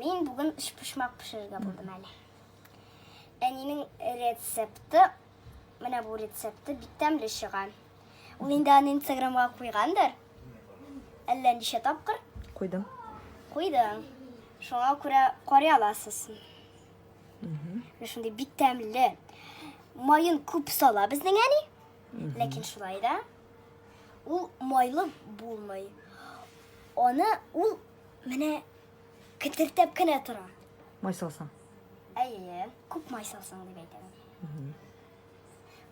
Мин бүген өчпочмак пешерергә булдым әле. Әнинең рецепты, менә бу рецепты бик тәмле чыга. Ул инде аны Инстаграмга куйгандыр. Әллә ничә тапкыр? Куйдым. Куйдың. Шуңа күрә карый аласыз. Менә шундый бик тәмле. Маен күп сала безнең әни. Ләкин шулай да ул майлы булмый. Аны ул менә кетертәп кенә тора. Май салсаң. Әйе, күп май салсаң дип әйтәм.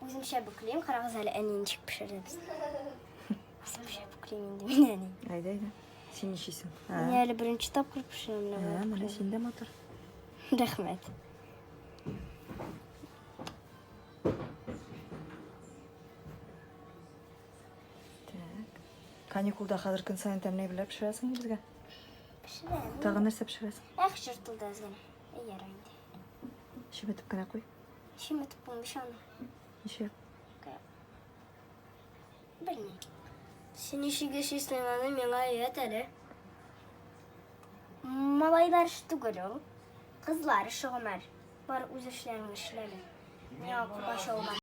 Үземчә бөклим, карагыз әле әни ничек пешерде безне. Үземчә бөклим инде мин әни. Әйдә, әйдә. Син ничисең? Мин әле беренче тапкыр пешерәм менә. Ә, менә син дә матур. Рәхмәт. Так. Каникулда хәзер көн саен тәмле әйберләр пешерәсең безгә. Пешерәм. Тагын нәрсә пешерәсең? Эх, жыртылды әз генә. Әй, ярар инде. Чеметеп кенә куй. Чеметеп булмый аны. Ничек? Белмим. Син ничек яшисең аны миңа өйрәт әле. Малайлар эше түгел ул. Кызлар эше, Гомәр. Бар үз эшләреңне эшлә әле. Миңа комачаулама.